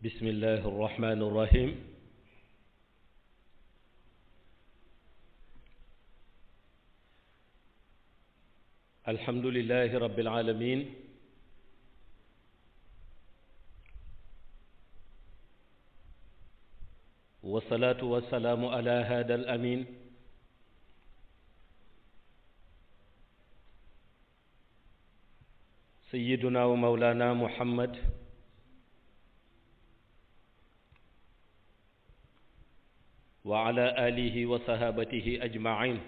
بسم الله الرحمن الرحيم الحمد لله رب العالمين والصلاة والسلام على هذا الأمين سيدنا ومولانا محمد وعلى آله وصحابته أجمعين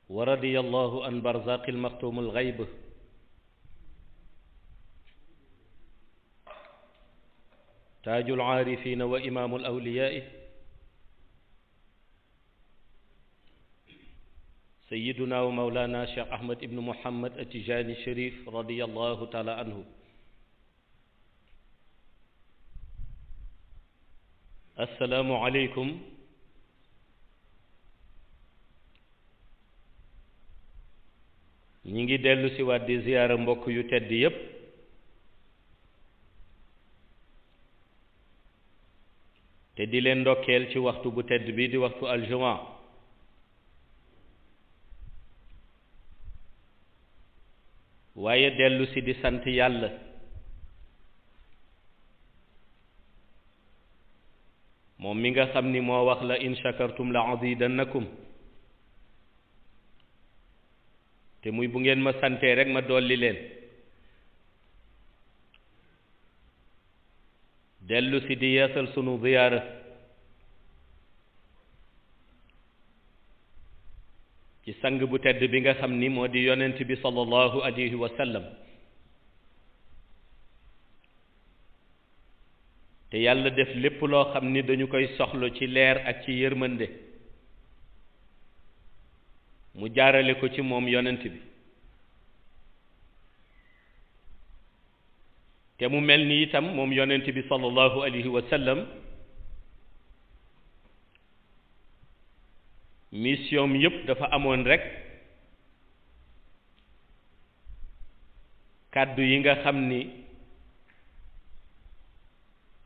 ورضي الله عن برزاق المختوم الغيب تاج العارفين وإمام الأولياء سيدنا ومولانا شيخ أحمد بن محمد التجاني الشريف رضي الله تعالى عنه. السلام عليكم ñi ngi dellu si waat di ziyaara mbokk yu tedd yépp te di leen ndokkeel ci waxtu bu tedd bi di waxtu aljumaa waaye dellu si di sant yàlla moom mi nga xam ni moo wax la in shakartum la azidannakum te muy bu ngeen ma santee rek ma dolli leen dellu si di yeesal sunu ziyaara ci sang bu tedd bi nga xam ni moo di yonent bi sallallahu alayhi wa sallam te yàlla def lépp loo xam ni dañu koy soxla ci leer ak ci yërmande mu jaarale ko ci moom yonent bi te mu mel ni itam moom yonent bi sallallahu alayhi wa sallam mission yépp dafa amoon rekk kàddu yi nga xam ni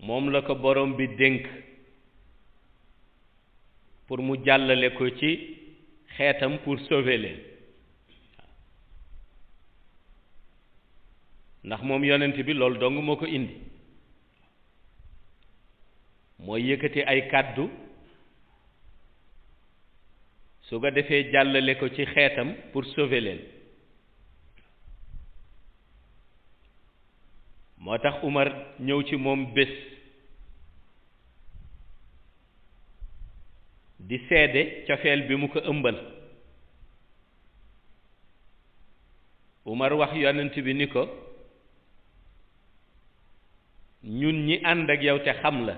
moom la ko borom bi dénk pour mu jàllale ko ci xeetam pour sauver leen ndax moom yonent bi loolu dong moo ko indi mooy yëkkati ay kàddu su ko defee jàllale ko ci xeetam pour sauver leen moo tax Umar ñëw ci moom bés di seede cofeel bi mu ko ëmbal Umar wax yonent bi ni ko ñun ñi ànd ak yow te xam la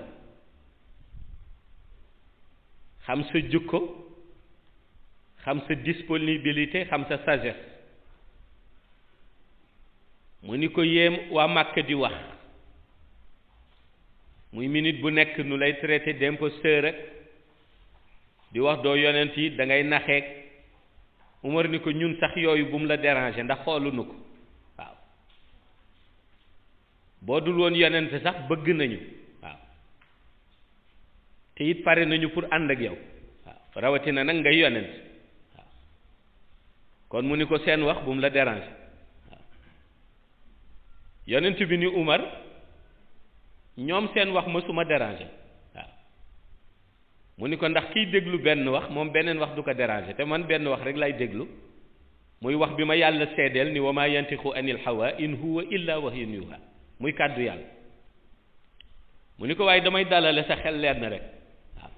xam sa jukko xam sa disponibilité xam sa sagesse mu ni ko yéem waa Màkka di wax muy minute bu nekk nu lay traité d'imposteur rek di wax doo yonent yi da ngay naxeek Umar ni ko ñun sax yooyu bu mu la déranger ndax xoolunu ko waaw boo dul woon yonent sax bëgg nañu waaw te it pare nañu pour ànd ak yow waaw rawatina nag ngay yonent waaw kon mu ni ko seen wax bu mu la déranger waaw yonent bi ni Umar ñoom seen wax mësuma déranger waaw mu ni ko ndax kiy déglu benn wax moom beneen wax du ko déranger te man benn wax rek lay déglu muy wax bi ma yàlla seedeel ni wa ma yantiqu anil hawa in huwa illa wahyun yuha muy kàddu yàlla mu ni ko waaye damay dalale sa xel leer na rek waaw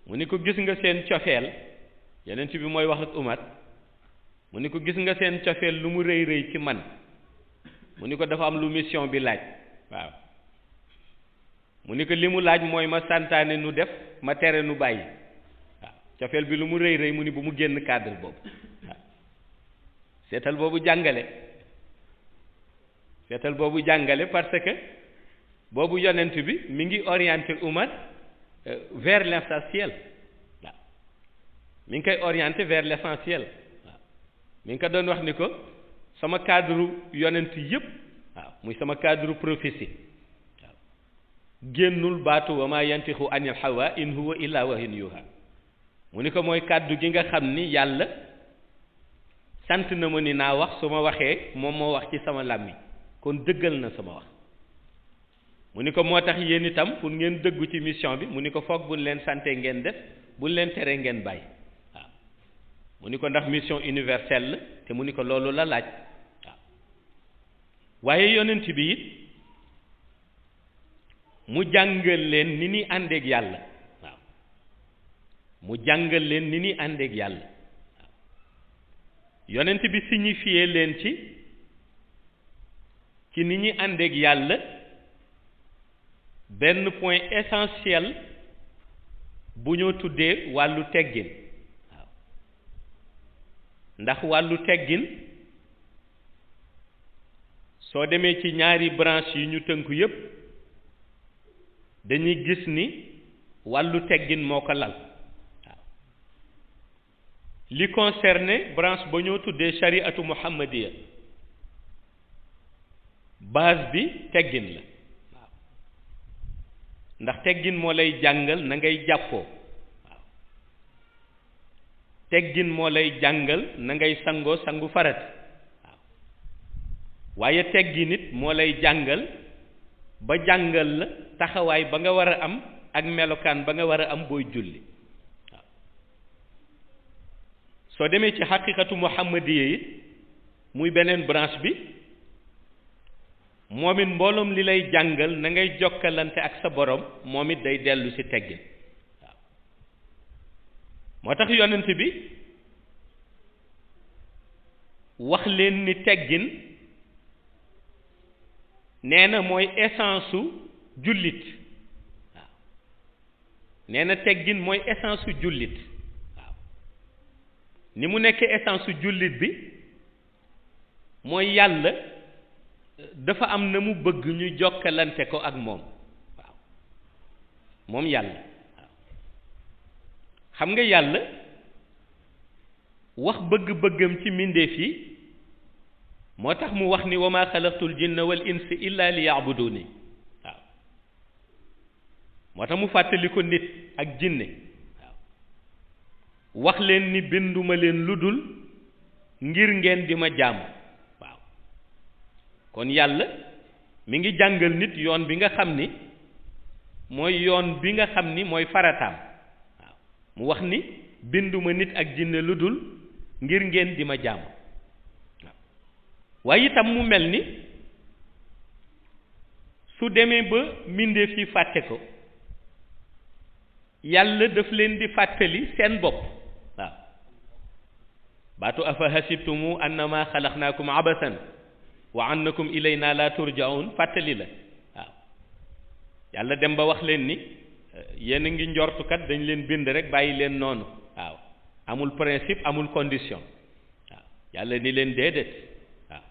mu ni ko gis nga seen cofeel yonent bi mooy wax ak Umar mu ni ko gis nga seen cofeel lu mu rëy rëy ci man mu ni ko dafa am lu mission bi laaj waaw mu ni ko li mu laaj mooy ma santaane nu def ma tere nu bàyyi waaw cofeel bi lu mu rëy rëy mu ni bu mu génn cadre boobu waaw seetal boobu jàngale parce que boobu yonent bi mi ngi orienté Umar vers l'essentiel waaw mi ngi koy orienté vers l'essentiel waaw mi ngi ko doon wax ni ko sama cadre yonent yépp waaw muy sama cadre prophétie waaw génnul baatu wa ma yantixu anil hawa in huwa illa wahyun yuha mu ni ko mooy kàddu gi nga xam ni yàlla sant na ma ni naa wax su ma waxee moom moo wax ci sama làmmiñ kon dëggal na sama wax mu ni ko moo tax yéen itam pour ngeen dëggu ci mission bi mu ni ko foog buñ leen sante ngeen def buñ leen teree ngeen bàyyi waaw mu ni ko ndax mission universelle la te mu ni ko loolu la laaj waaw waaye yonent bi it mu jàngal leen ni ni àndeek yàlla waaw mu jàngal leen ni ni àndeek yàlla waaw yonent bi signifié leen ci ni ñi àndeek yàlla benn point essentiel bu ñoo tuddee wàllu teggin waaw ndax wàllu teggin soo demee ci ñaari branche yi ñu tënku yépp dañuy gis ni wàllu teggin moo ko lal waaw li concerné branche ba ñoo tuddee shariatu muhammadiya base bi teggin la waaw ndax teggin moo lay jàngal na ngay jàppoo waaw teggin moo lay jàngal na ngay sangoo sangu farat waaw waaye teggin it moo lay jàngal ba jàngal la taxawaay ba nga war a am ak melokaan ba nga war a am booy julli waaw soo demee ci xaqiqatu muhammadiya it muy beneen branche bi moom it mbooloom li lay jàngal na ngay jokkalante ak sa borom moom it day dellu ci teggin waaw moo tax yonent bi wax leen ni teggin nee na mooy essence su jullit waaw nee na teggin mooy essence su jullit waaw ni mu nekkee essence su jullit bi mooy yàlla dafa am na mu bëgg ñu jokkalante ko ak moom waaw moom yàlla waaw xam nga yàlla wax bëgg-bëggam ci mbindeef yi moo tax mu wax ni wa ma xalaqtul jinna wal insa illa li yaabuduni waaw moo tax mu fàttali ko nit ak jinne waaw wax leen ni binduma leen lu dul ngir ngeen di ma jaamu kon yàlla mi ngi jàngal nit yoon bi nga xam ni mooy yoon bi nga xam ni mooy farataam waaw mu wax ni binduma nit ak jinne lu dul ngir ngeen di ma jaamu waaw waaye itam mu mel ni su demee ba mbindeef yi fàtte ko yàlla daf leen di fàttali seen bopp waaw baatu afa hasibtumu annama xalaqnaakum abasan wa annakum ilayna la turjaun fàttali la waaw yàlla dem ba wax leen ni yéen a ngi njortukat dañ leen bind rek bàyyi leen noonu waaw amul principe amul condition waaw yàlla ni leen déedéet waaw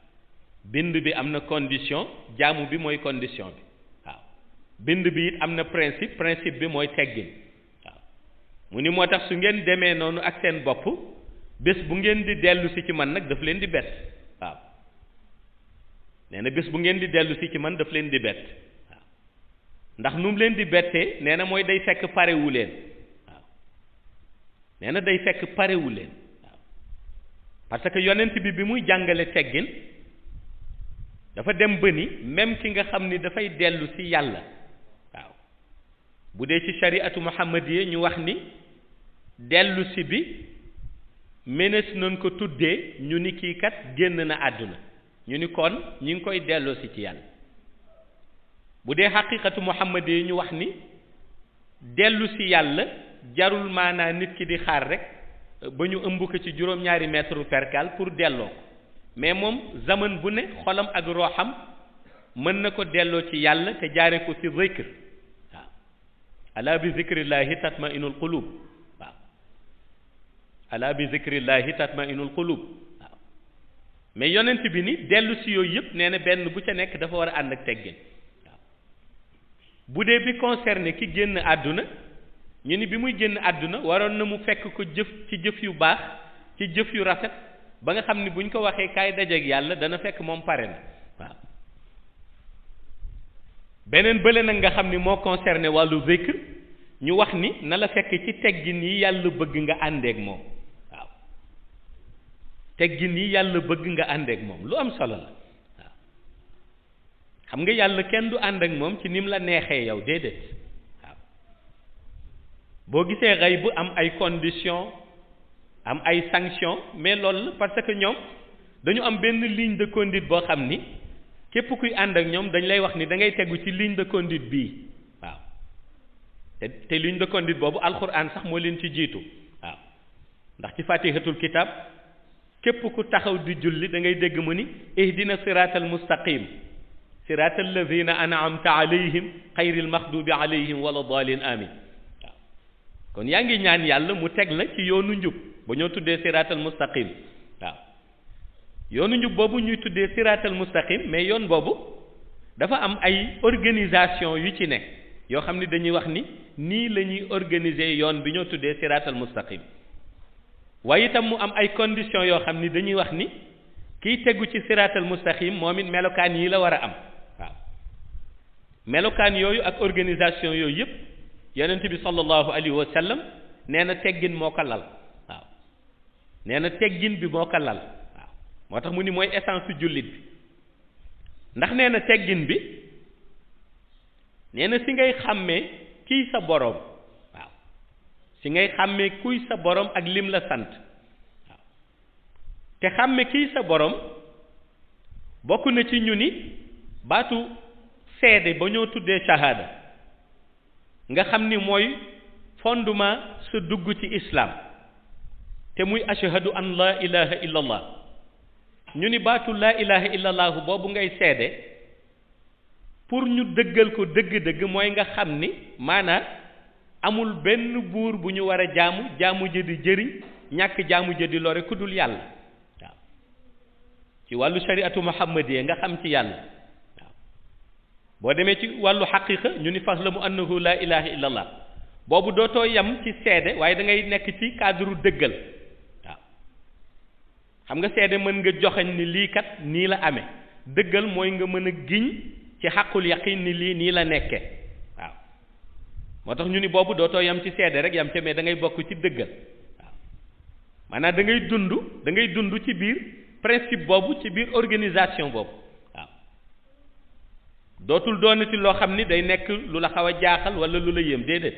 bind bi am na condition jaamu bi mooy condition bi waaw bind bi it am na principe bi mooy teggin waaw mu ni moo tax su ngeen demee noonu ak seen bopp bés bu ngeen di dellu si ci man nag daf leen di bett waaw nee na bés bu ngeen di dellu si ci man daf leen di bett waaw ndax nu mu leen di bettee nee na mooy day fekk parewu leen waaw nee na day fekk parewu leen waaw parce que yonent bi muy jàngale teggin dafa dem ba ni même ki nga xam ni dafay dellu si yàlla waaw bu dee ci shariatu muhammadiya ñu wax ni dellu si bi mënees nañ ko tuddee ñu ni kii kat génn na àdduna ñu ni kon ñi ngi koy delloo si ci yàlla bu dee xaqiqatu muhammad yi ñu wax ni dellu si yàlla jarul maanaa nit ki di xaar rek ba ñu ëmb ko ci juróom-ñaari mètre percale pour delloo ko mais moom zaman bu ne xolam ak rooxam mën na ko delloo ci yàlla te jaare ko ci zikr waaw ala bi zikrillahi tatmainul qulub waaw ala bi zikrillahi tatmainul qulub waaw mais yonent bi ni dellu si yooyu yëpp nee na benn bu ca nekk dafa war a ànd ak teggin waaw bu dee bi concerné ki génn àdduna ñu ni bi muy génn àdduna waroon na mu fekk ko jëf ci jëf yu baax ci jëf yu rafet ba nga xam ni buñ ko waxee kaay dajeeg yàlla dana fekk moom pare na waaw beneen bële nag nga xam ni moo concerné wàllu zikr ñu wax ni na la fekk ci teggin yi yàlla bëgg nga àndeek moom waaw teggin yi yàlla bëgg nga àndeek moom lu am solo la waaw xam nga yàlla kenn du ànd ak moom ci ni mu la neexee yow déedéet waaw boo gisee xëy bu am ay conditions am ay sanctions mais loolu la parce que ñoom dañu am benn ligne de conduite boo xam ni képp kuy ànd ak ñoom dañ lay wax ni da ngay tegu ci ligne de conduite bii waaw te ligne de conduite boobu alxuraan sax moo leen ci jiitu waaw ndax ci fatihatul kitab képp ku taxaw di julli da ngay dégg mu ni ihdina siratal mustaqim siratal ladina an'amta alayhim xayril maxdubi alayhim wala dalin amin waaw kon yaa ngi ñaan yàlla mu teg la ci yoonu njub ba ñoo tuddee siratal mustaqim waaw yoonu njub boobu ñuy tuddee siratal mustaqim mais yoon boobu dafa am ay organisation yu ci nekk yoo xam ni dañuy wax ni nii la ñuy organiser yoon bi ñoo tuddee siratal mustaqim waaye itam mu am ay conditions yoo xam ni dañuy wax ni kiy tegu ci siratal mustaqim moom it melokaan yi la war a am waaw melokaan yooyu ak organisation yooyu yëpp yonent bi sallallahu alayhi wa sallam nee na teggin moo ko lal waaw nee na teggin bi moo ko lal waaw moo tax mu ni mooy essence su jullit bi ndax nee na teggin bi nee na si ngay xàmmee kii sa boroom waaw si ngay xàmmee kuy sa boroom ak lim la sant waaw te xàmme kii sa boroom bokk na ci ñu ni baatu seede ba ñoo tuddee shahada nga xam ni mooy fondement sa dugg ci islam te muy ashhadu an la ilaha illa allah ñu ni baatu la ilaha illa allah boobu ngay seede pour ñu dëggal ko dëgg-dëgg mooy nga xam ni maanaam amul benn buur bu ñu war a jaamu ji di jëriñ ñàkk jaamu ji di lore ku dul yàlla waaw ci wàllu shariatu muhammadiya nga xam ci yàlla waaw boo demee ci wàllu xaqiqa ñu ni faslamu annahu la ilaha illa allah boobu dootoo yam ci seede waaye da ngay nekk ci cadre dëggal waaw xam nga seede mën nga joxañ ni lii kat nii la amee dëggal mooy nga mën a giñ ci xaqul yaqin ni lii nii la nekke waaw moo tax ñu ni boobu dootoo yam ci seede rek yam ca mais da ngay bokk ci dëggal waaw maanaam da ngay dund ci biir principe boobu ci biir organisation boobu waaw dootul doonati loo xam ni day nekk lu la xaw a jaaxal wala lu la yéem déedéet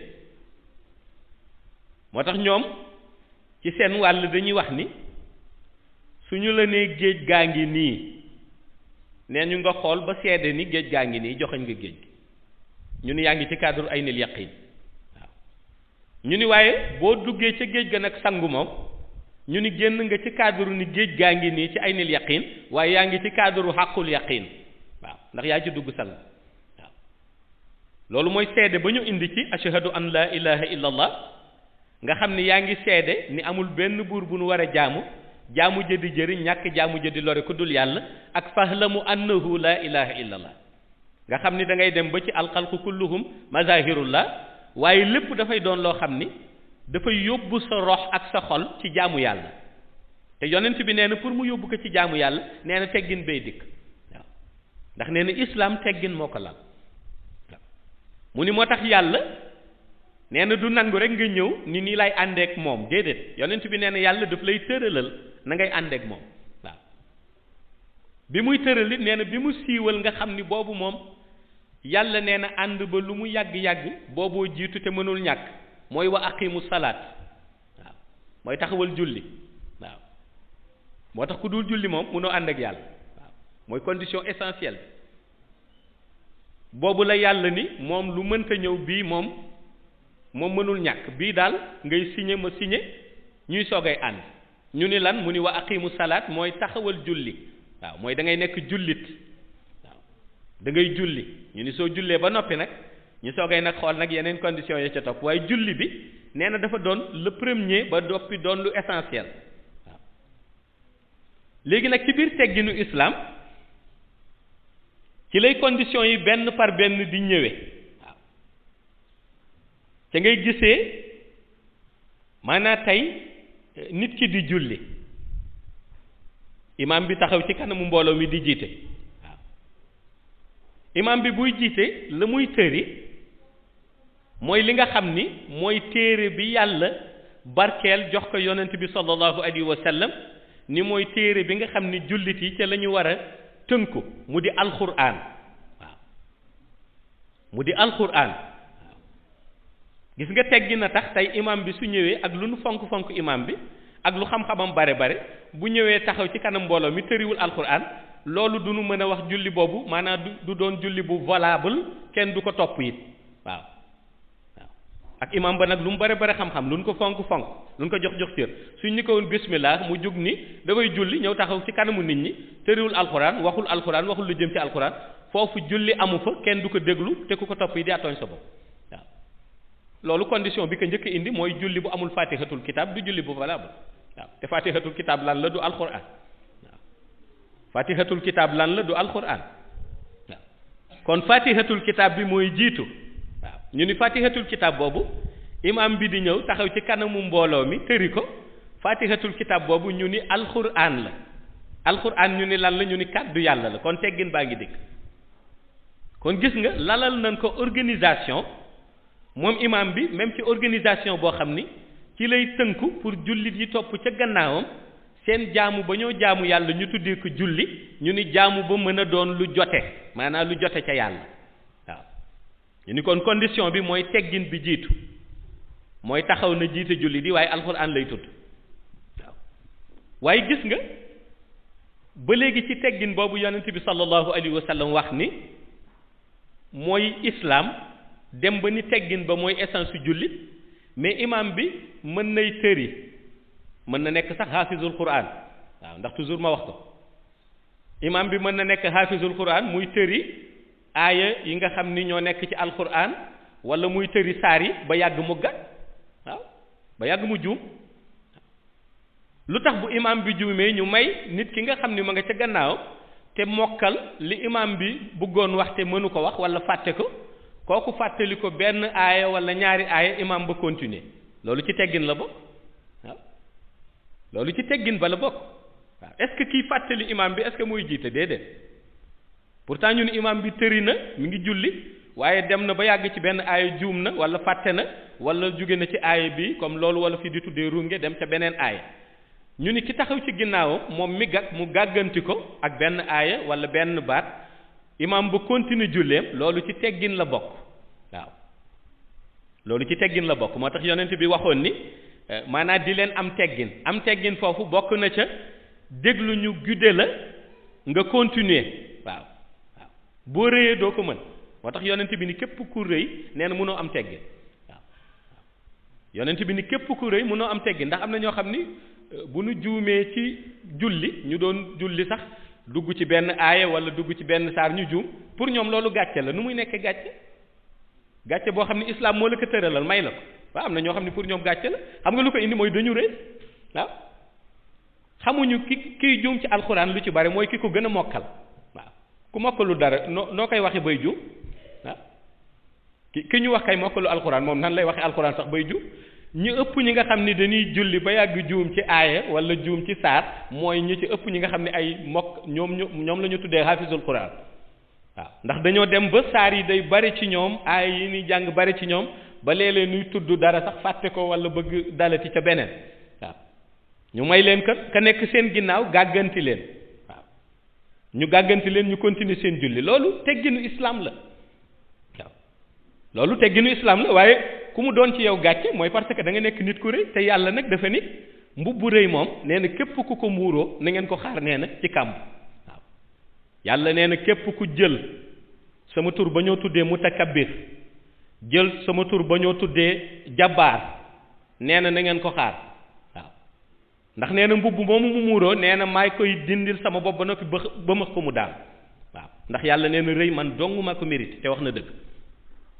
moo tax ñoom ci seen wàll dañuy wax ni suñu la nee géej gaa ngi nii nee ñu nga xool ba seede ni géej gaa ngi nii joxañ nga géej gi ñu ni yaa ngi ci cadre aynil yaqin waaw ñu ni waaye boo duggee ca géej ga nag sangu moom ñu ni génn nga ci cadre ni géej gaa ngi nii ci aynil yaqin waaye yaa ngi ci cadre xaqul yaqin waaw ndax yaa ci dugg sangu waaw loolu mooy seede ba ñu indi ci ashhadu an la ilaha illa allah nga xam ni yaa ngi seede ni amul benn buur bu nu war a jaamu jëdi jëriñ ñàkk jaamu jëdi lore ku dul yàlla ak fahlamu annahu la ilaha illa allah nga xam ni da ngay dem ba ci alxalqu kulluhum mazahirullah waaye lépp dafay doon loo xam ni dafay yóbbu sa rox ak sa xol ci jaamu yàlla te yonent bi nee na pour mu yóbbu ko ci jaamu yàlla nee na teggin bay dikk waaw ndax nee na islam teggin moo ko lal waaw mu ni moo tax yàlla nee na du nangu rek nga ñëw ni nii lay àndeek moom déedéet yonent bi nee na yàlla daf lay tëralal na ngay àndeek moom waaw bi muy tëral it nee na bi mu siiwal nga xam ni boobu moom yàlla nee na ànd ba lu mu yàgg-yàgg booboo jiitu te mënul ñàkk mooy wa aqimu salaat waaw mooy taxawal julli waaw moo tax ku dul julli moom mënoo ànd ak yàlla waaw mooy condition essentielle boobu la yàlla ni moom lu mënta ñëw bii moom mënul ñàkk bii daal ngay signé ma signé ñuy soogay ànd ñu ni lan mu ni wa aqimu salaat mooy taxawal julli waaw mooy da ngay nekk jullit waaw da ngay julli ñu ni soo jullee ba noppi nag ñu soogay nag xool nag yeneen conditions ya ca topp waaye julli bi nee na dafa doon le premier ba doppi doon lu essentiel waaw léegi nag ci biir tegginu islam ci lay conditions yi benn par benn di ñëwee waaw te ngay gisee maanaam tey nit ki di julli imam bi taxaw ci kanamu mbooloo mi di jiite waaw imam bi buy jiite la muy tëri mooy li nga xam ni mooy téere bi yàlla barkeel jox ko yonent bi sallallahu alayhi wa sallam ni mooy téere bi nga xam ni jullit yi ca la ñu war a tënku mu di alquran waaw mu di alquran waaw gis nga teggi na tax tey imam bi su ñëwee ak lu nu fonk-fonk imam bi ak lu xam-xamam bare bu ñëwee taxaw ci kanam mbooloo mi tëriwul alquran loolu du nu mën a wax julli boobu maanaam du doon julli bu valable kenn du ko topp it waaw ak imam ba nag lu mu bare xam-xam lu nu ko fonk-fonk lu nu ko jox cër suñ ni ko woon bismillah mu jug ni dafay julli ñëw taxaw ci kanamu nit ñi tëriwul alquran waxul lu jëm ci alquran foofu julli amu fa kenn du ko déglu te ku ko topp yi di atooñ sa bopp waaw loolu condition bi ko njëkk indi mooy julli bu amul fatihatul kitab du julli bu valable waaw te fatihatul kitab lan la du alquran waaw fatihatul kitab lan la du alquran waaw kon fatihatul kitab bi mooy jiitu waaw ñu ni fatihatul kitab boobu imam bi di ñëw taxaw ci kanamu mbooloo mi tëri ko fatihatul kitab boobu ñu ni alquran la alquran ñu ni lan la ñu ni kàddu yàlla la kon teggin baa ngi dikk kon gis nga lalal nañ ko organisation moom imam bi même ci organisation boo xam ni ci lay tënku pour jullit yi topp ca gannaawam seen jaamu ba ñoo jaamu yàlla ñu tuddee ko julli ñu ni jaamu ba mën a doon lu jote maanaam lu jote ca yàlla waaw ñu ni kon condition bi mooy teggin bi jiitu mooy taxaw na jiite julli di waaye alxuraan lay tudd waaw waaye gis nga ba léegi ci teggin boobu yonent bi sallallahu alayhi wa sallam wax ni mooy islam dem ba ni teggin ba mooy essence su jullit mais imam bi mën nay tëri mën na nekk sax xaafizul quran waaw ndax toujours ma wax ko imam bi mën na nekk xaafizul quran muy tëri aaya yi nga xam ni ñoo nekk ci alquran wala muy tëri saar yi ba yàgg mu gàtt waaw ba yàgg mu juum lu tax bu imam bi juumee ñu may nit ki nga xam ni ma nga ca gannaaw te mokkal li imam bi bëggoon wax te mënu ko wax wala fàtte ko kooku fàttali ko benn aaya wala ñaari aaya imam ba continuer loolu ci teggin la bokk waaw loolu ci teggin ba la bokk waaw est-ce que kii fàttali imam bi est-ce que mooy jiite déedéet pourtant ñu ne imam bi tëri na mi ngi julli waaye dem na ba yàgg ci benn aaya juum na wala fàtte na wala jóge na ci aaya bi comme loolu wala fi di tuddee runge dem ca beneen aaya ñu ni ki taxaw ci ginnaawam moom mi gàgg mu gàgganti ko ak benn aaya wala benn baat imam ba continue julleem loolu ci teggin la bokk waaw loolu ci teggin la bokk moo tax yonent bi waxoon ni maanaam di leen am teggin foofu bokk na ca déglu ñu gudde la nga continuer waaw waaw boo rëyee doo ko mën moo tax yonent bi ni képp ku rëy nee na mënoo am teggin waaw yonent bi ni képp ku rëy mënoo am teggin ndax am na ñoo xam ni bu nu juumee ci julli ñu doon julli sax dugg ci benn aaya wala dugg ci benn saar ñu juum pour ñoom loolu gàcce la nu muy nekkee gàcce boo xam ne islam moo la ko tëralal may la ko waaw am na ñoo xam ne pour ñoom gàcce la xam nga lu ko indi mooy dañu rëy waaw xamuñu kiy juum ci alxuraan lu ci bari mooy ki ko gën a mokkal waaw ku mokkalu dara noo koy waxe bay juum waaw ki ñu wax kay mokkalu alxuraan moom nan lay waxe alxuraan sax bay juum ñu ëpp ñi nga xam ni dañuy julli ba yàgg juum ci aaya wala juum ci saar mooy ñi ci ëpp ñi nga xam ne ay mokk ñoom la ñu tuddee xaafizul quran waaw ndax dañoo dem ba saar yi day bari ci ñoom aaya yi ñuy jàng bari ci ñoom ba léeg-léeg ñuy tudd dara sax fàtte ko wala bëgg dalati ca beneen waaw ñu may leen ka nekk seen ginnaaw gàgganti leen waaw ñu gàgganti leen ñu continuer seen julli loolu tegginu islam la waaw loolu tegginu islam la waaye ku mu doon ci yow gàcce mooy parce que da nga nekk nit ku rëy te yàlla nag dafa ni mbubbu rëy moom nee na képp ku ko muuroo na ngeen ko xaar nee na ci kàmb waaw yàlla nee na képp ku jël sama tur ba ñoo tuddee mutakabbir jël sama tur ba ñoo tuddee jabbaar nee na ngeen ko xaar waaw ndax nee na mbubb moomu mu muuroo nee na maay koy dindil sama bopp ba noppi ba ma ko mu daal waaw ndax yàlla nee na rëy man dong maa ko mérite te wax na dëgg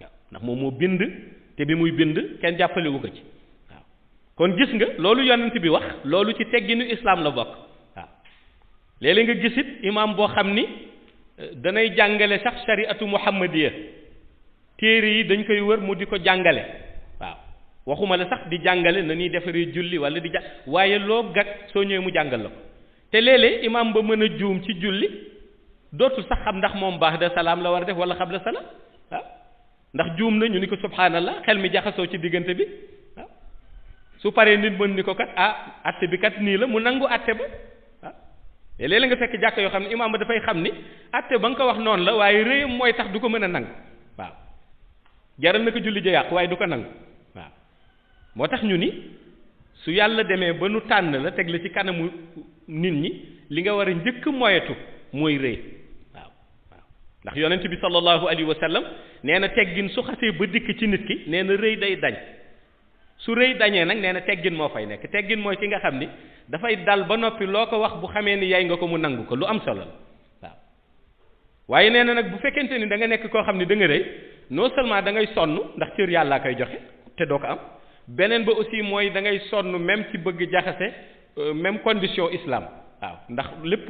waaw ndax moom moo bind te bi muy bind kenn jàppalewu ko ci waaw kon gis nga loolu yonent bi wax loolu ci tegginu islam la bokk waaw léeg-léeg nga gisit imam boo xam ni danay jàngale sax shariatu muhammadiya téere yi dañ koy wër mu di ko jàngale waaw waxuma la sax di jàngale na ñuy defaree julli wala di waaye loo gag soo ñëwee mu jàngal la ko te léeg-léeg imaam ba mën a juum ci julli dootul sax xam ndax moom ba'da salaam la war a def wala qabla salaam waaw ndax juum na ñu ni ko subhanallah xel mi jaxasoo ci diggante bi waaw su paree nit mën ni ko kat atte bi kat nii la mu nangu atte ba waaw te léeg-léeg nga fekk jàkk yoo xam ne imaam ba dafay xam ni atte ba nga ko wax noonu la waaye réyam mooy tax du ko mën a nangu waaw jaral na ko julli ja yàqu waaye du ko nangu waaw moo tax ñu ni su yàlla demee ba nu tànn la teg la ci kanamu nit ñi li nga war a njëkk moyetu mooy rëy waaw waaw ndax yonent bi sallallahu alayhi wa sallam nee na teggin su xasee ba dikk ci nit ki nee na rëy day dañ su rëy dañee nag nee na teggin moo fay nekk teggin mooy ki nga xam ni dafay dal ba noppi loo ko wax bu xamee ni yaay nga ko mu nangu ko lu am solo la waaw waaye nee na nag bu fekkente ni da nga nekk koo xam ni da nga rëy non seulement da ngay sonn ndax cër yàllaa koy joxe te doo ko am beneen ba aussi mooy da ngay sonn même ci bëgg jaxase même condition islam waaw ndax lépp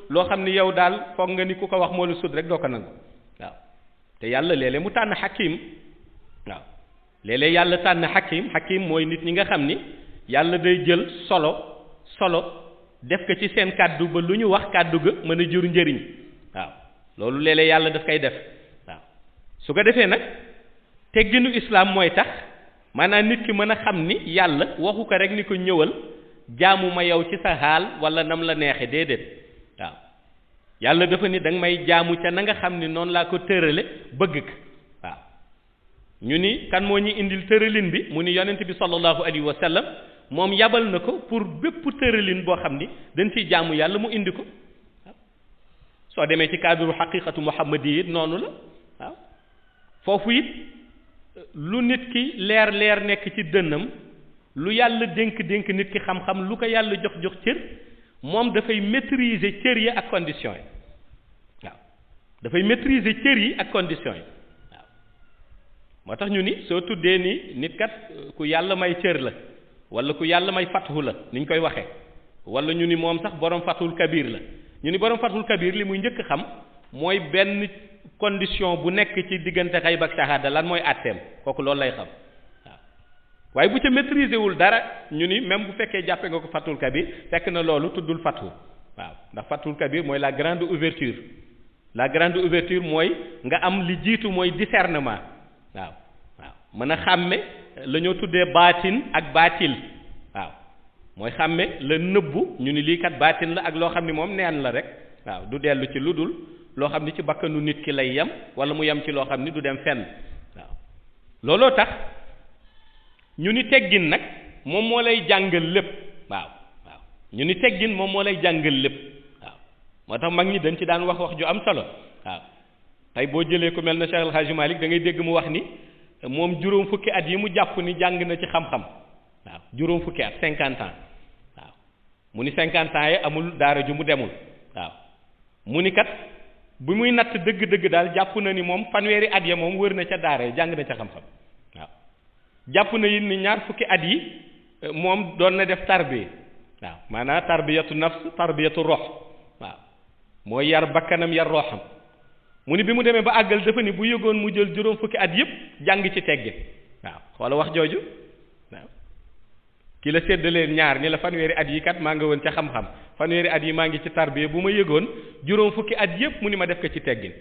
loo xam ni yow daal foog nga ni ku ko wax moo la sut rek doo ko nangu waaw te yàlla léeg-léeg mu tànn xakim waaw léeg-léeg yàlla tànn xakim mooy nit ñi nga xam ni yàlla day jël solo def ko ci seen kàddu ba lu ñu wax kàddu ga mën a jur njëriñ waaw loolu léeg-léeg yàlla daf koy def waaw su ko defee nag tegginu islam mooy tax maanaam nit ki mën a xam ni yàlla waxu ko rek ni ko ñëwal jaamu ma yow ci sa xaal wala nam la neexe déedéet waaw yàlla dafa ni da nga may jaamu ca na nga xam ni noonu laa ko tërale bëgg ko waaw ñu ni kan moo ñu indil tëralin bi mu ni yonent bi sallallahu alayhi wa sallam moom yabal na ko pour bépp tëralin boo xam ni dañ ciy jaamu yàlla mu indi ko waaw soo demee ci cadre xaqiqatu muhammadi it noonu la waaw foofu it lu nit ki leer nekk ci dënnam lu yàlla dénk nit ki xam-xam lu ko yàlla jox cër moom dafay maîtriser cër yi ak conditions yi waaw dafay maîtriser cër yi ak conditions yi waaw moo tax ñu ni soo tuddee ni nit kat ku yàlla may cër la wala ku yàlla may fathu la ni ñu koy waxee wala ñu ni moom sax borom fathul kabir la ñu ni borom fathul kabir li muy njëkk xam mooy benn condition bu nekk ci diggante xayb ak shahada lan mooy àtteem kooku loolu lay xam waaw waaye bu ca maîtriser wul dara ñu ni même bu fekkee jàppe nga ko fathul kabir fekk na loolu tuddul fathu waaw ndax fathul kabir mooy la grande ouverture mooy nga am li jiitu mooy discernement waaw mën a xàmme la ñoo tuddee baatin ak baatil waaw mooy xàmme la nëbbu ñu ni lii kat baatin la ak loo xam ni moom neen la rek waaw du dellu ci lu dul loo xam ni ci bakkanu nit ki lay yem wala mu yem ci loo xam ni du dem fenn waaw looloo tax ñu ni teggin nag moom moo lay jàngal lépp waaw ñu ni teggin moom moo lay jàngal lépp waaw moo tax mag ñi dañ ci daan wax ju am solo waaw tey boo jëlee ku mel na Cheikh El Hadji Malick da ngay dégg mu wax ni moom juróom fukki at yi mu jàpp ni jàng na ci xam-xam waaw juróom fukki at 50 ans waaw mu ni 50 ans yi amul daara ju mu demul waaw mu ni kat bu muy natt dëgg-dëgg daal jàpp na ni moom fanweeri at ya moom wër na ca daara yi jàng na ca xam-xam waaw jàpp na it ni ñaar fukki at yi moom doon na def tarbiya waaw maanaam tarbiyatu nafs tarbiyatu rox waaw mooy yar bakkanam yar roxam mu ni bi mu demee ba àggal dafa ni bu yëgoon mu jël juróom fukki at yëpp jàng ci teggin waaw xoola wax jooju waaw ki la séddalee ñaar ni la fanweeri at yi kat maa nga woon ca xam-xam fanweeri at yi maa ngi ci tarbiya bu ma yëgoon juróom fukki at yëpp mu ni ma def ko ci teggin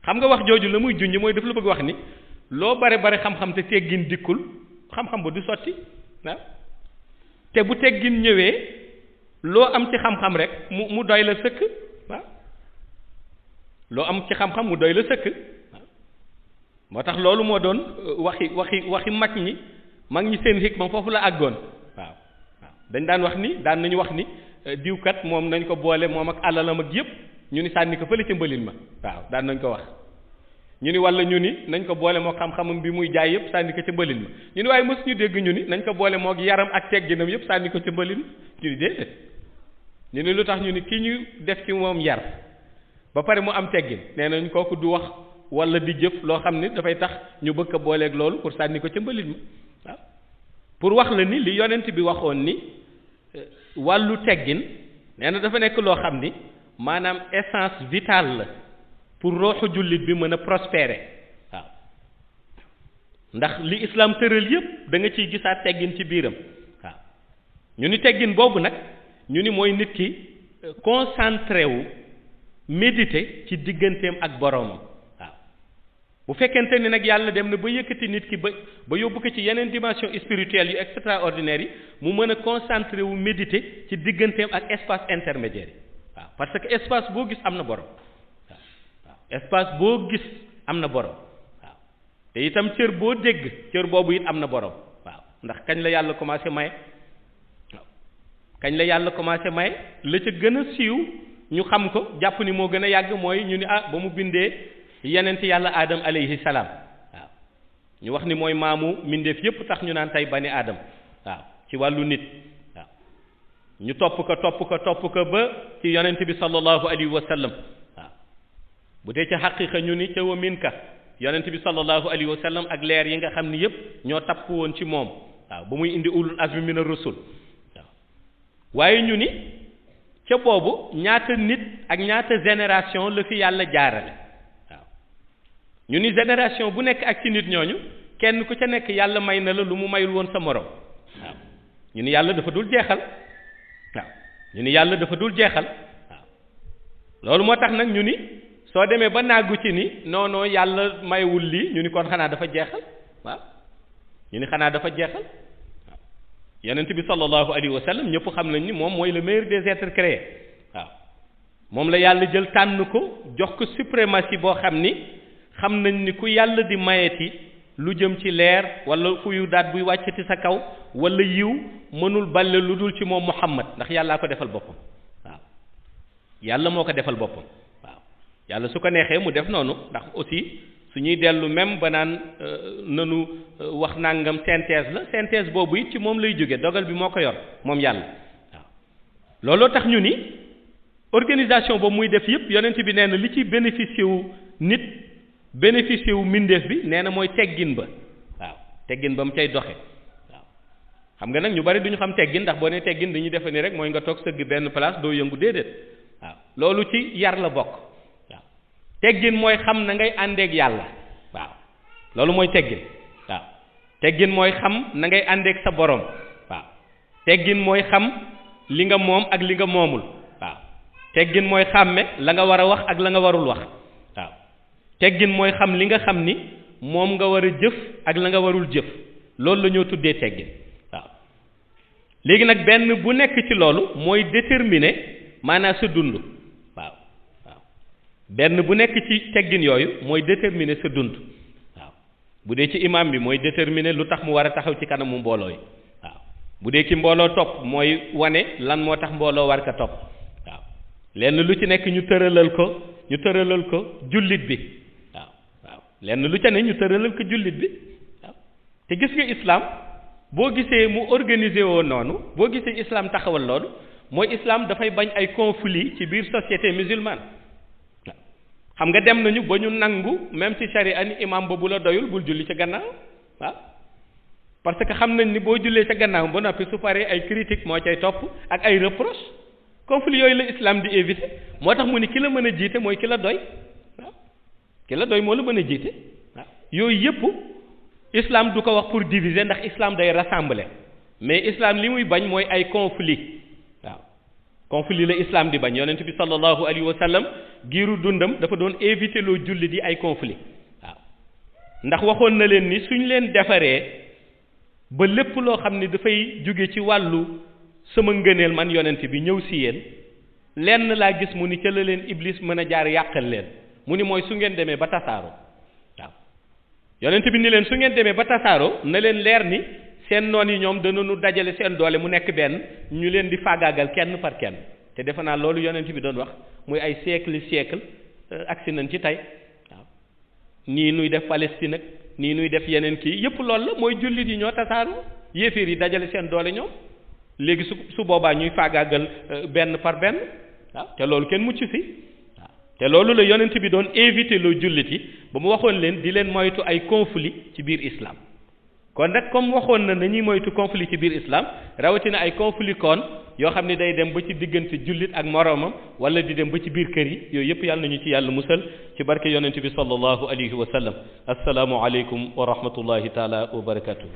xam nga wax jooju la muy junj mooy daf la bëgg wax ni loo bare xam-xam te teggin dikkul xam-xam ba du sotti waaw te bu teggin ñëwee loo am ci xam-xam rek mu doy la sëkk waaw loo am ci xam-xam mu doy la sëkk waaw moo tax loolu moo doon waxi mag ñi seen hikma foofu la àggoon waaw dañ daan wax ni daan nañu wax ni diwkat moom nañ ko boole moom ak alalam ak yëpp ñu ni sànni ko fële ca mbalin ma waaw daan nañ ko wax ñu ni wala ñu ni nañ ko boole moo xam-xamam bi muy jaay yëpp sànni ko ca mbalin ma ñu ni waaye mës ñu dégg ñu ni nañ ko boole moo yaram ak tegginam yëpp sànni ko ca mbalin ñu ni déedéet ñu ni lu tax ñu ni ki ñu def ci moom yar ba pare mu am teggin nee nañ kooku du wax wala di jëf loo xam ni dafay tax ñu bëgg ko booleeg loolu pour sànni ko ca mbalin ma waaw pour wax la ni li yonent bi waxoon ni wàllu teggin nee na dafa nekk loo xam ni maanaam essence vitale la pour rooxu jullit bi mën a prospérer waaw ndax li islam tëral yépp da nga ciy gisaat teggin ci biiram waaw ñu ni teggin boobu nag ñu ni mooy nit ki concentré wu méditer ci digganteem ak boroomam waaw bu fekkente ni nag yàlla dem na ba yëkkati nit ki ba yóbbu ko ci yeneen dimension spirituelle yu extraordinaire yi mu mën a concentré wu méditer ci digganteem ak espace intermédiaire yi waaw parce que espace boo gis am na borom waaw espace boo gis am na borom waaw te itam cër boo dégg cër boobu it am na borom waaw ndax kañ la yàlla commencé maye waaw kañ la yàlla commencé maye la ca gën a siiw ñu xam ko jàpp ni moo gën a yàgg mooy ñu ni ba mu bindee yenent yàlla aadam alayhi salaam waaw ñu wax ni mooy maamu mbindeef yépp tax ñu naan tey bani aadam waaw ci wàllu nit waaw ñu topp ko ba ci yonent bi sallallahu alayhi wa sallam waaw bu dee ca xaqiqa ñu ni ca wa minka yonent bi sallallahu alayhi wa sallam ak leer yi nga xam ni yépp ñoo tapp woon ci moom waaw ba muy indi ulul azmi mina rusul waaw waaye ñu ni ca boobu ñaata nit ak ñaata génération la fi yàlla jaarale waaw ñu ni génération bu nekk ak ci nit ñooñu kenn ku ca nekk yàlla may na la lu mu mayul woon sa morom waaw ñu ni yàlla dafa dul jeexal waaw ñu ni yàlla dafa dul jeexal waaw loolu moo tax nag ñu ni soo demee ba naagu ci ni non yàlla mayewul lii ñu ni kon xanaa dafa jeexal waaw ñu ni xanaa dafa jeexal waaw yonent bi sallallahu alayhi wa sallam ñëpp xam nañ ni moom mooy le meilleur des êtres créés waaw moom la yàlla jël tànn ko jox ko suprématie boo xam ni xam nañ ni ku yàlla di mayeti lu jëm ci leer wala fuyu daat buy wàccati sa kaw wala yiw mënul balle lu dul ci moom Muhammad ndax yàllaa ko defal boppam waaw yàlla moo ko defal boppam waaw yàlla su ko neexee mu def noonu ndax aussi su ñuy dellu même ba naan nanu wax nangam synthèse boobu it ci moom lay jóge dogal bi moo ko yor moom yàlla waaw looloo tax ñu ni organisation boobu muy def yëpp yonent bi nee na li ci bénéficié wu nit bénéficié wu mbindeef bi nee na mooy teggin ba waaw teggin ba mu cay doxe waaw xam nga nag ñu bari duñu xam teggin ndax boo nee teggin dañuy defe ni rek mooy nga toog sëgg benn place doo yëngu déedéet waaw loolu ci yar la bokk waaw teggin mooy xam na ngay àndeek yàlla waaw loolu mooy teggin waaw teggin mooy xam na ngay àndeek sa borom waaw teggin mooy xam li nga moom ak li nga moomul waaw teggin mooy xàmme la nga war a wax ak la nga warul wax waaw teggin mooy xam li nga xam ni moom nga war a jëf ak la nga warul jëf loolu la ñoo tuddee teggin waaw léegi nag benn bu nekk ci loolu mooy déterminer maanaam sa dund waaw waaw benn bu nekk ci teggin yooyu mooy déterminer sa dund waaw bu dee ci imam bi mooy déterminer lu tax mu war a taxaw ci kanamu mbooloo yi waaw bu dee ci mbooloo topp mooy wane lan moo tax mbooloo war ka topp waaw lenn lu ci nekk ñu tëralal ko jullit bi waaw waaw lenn lu ca ne ñu tëralal ko jullit bi waaw te gis nga islam boo gisee mu organisé woo noonu boo gisee islam taxawal loolu mooy islam dafay bañ ay conflit ci biir société musulmane waaw xam nga dem nañu ba ñu nangu même ci charia ni imam ba bu la doyul bul julli ca gannaaw waaw parce que xam nañ ni boo jullee ca gannaaw ba noppi su paree ay critique moo cay topp ak ay reproche conflit yooyu la islam di éviter moo tax mu ni ki la mën a jiite mooy ki la doy waaw ki la doy moo la mën a jiite waaw yooyu yëpp islam du ko wax pour diviser ndax islam day rassembler mais islam li muy bañ mooy ay conflit waaw conflit la islam di bañ yonent bi sallallahu alayhi wa sallam giiru dundam dafa doon éviter loo julli di ay conflit waaw ndax waxoon na leen ni suñ leen defaree ba lépp loo xam ni dafay jóge ci wàllu sama ngëneel man yonent bi ñëw si yéen lenn laa gis mu ni ca la leen iblis mën a jaar yàqal leen mu ni mooy su ngeen demee ba tasaaroo waaw yonent bi ni leen su ngeen demee ba tasaaroo na leen leer ni seen noon yi ñoom danañu dajale seen doole mu nekk benn ñu leen di faagaagal kenn par kenn te defe naa loolu yonent bi doon wax muy ay siècle agsi nañ ci tey waaw nii nuy def Palestine ak nii nuy def yeneen kii yëpp loolu la mooy jullit yi ñoo tasaaroo yéeféer yi dajale seen doole ñoom léegi su boobaa ñuy faagaagal benn par benn waaw te loolu kenn mucc si waaw te loolu la yonent bi doon éviter loo jullit yi ba mu waxoon leen di leen moytu ay conflit ci biir islam kon nag comme waxoon na nañuy moytu conflit ci biir islam rawatina ay conflit kon yoo xam ne day dem ba ci diggante jullit ak moroomam wala di dem ba ci biir kër yi yooyu yëpp yàlla nañu ci yàlla musal ci barke yonent bi sallallahu alayhi wa sallam assalaamu aleykum wa rahmatullahi taala wa barakatuh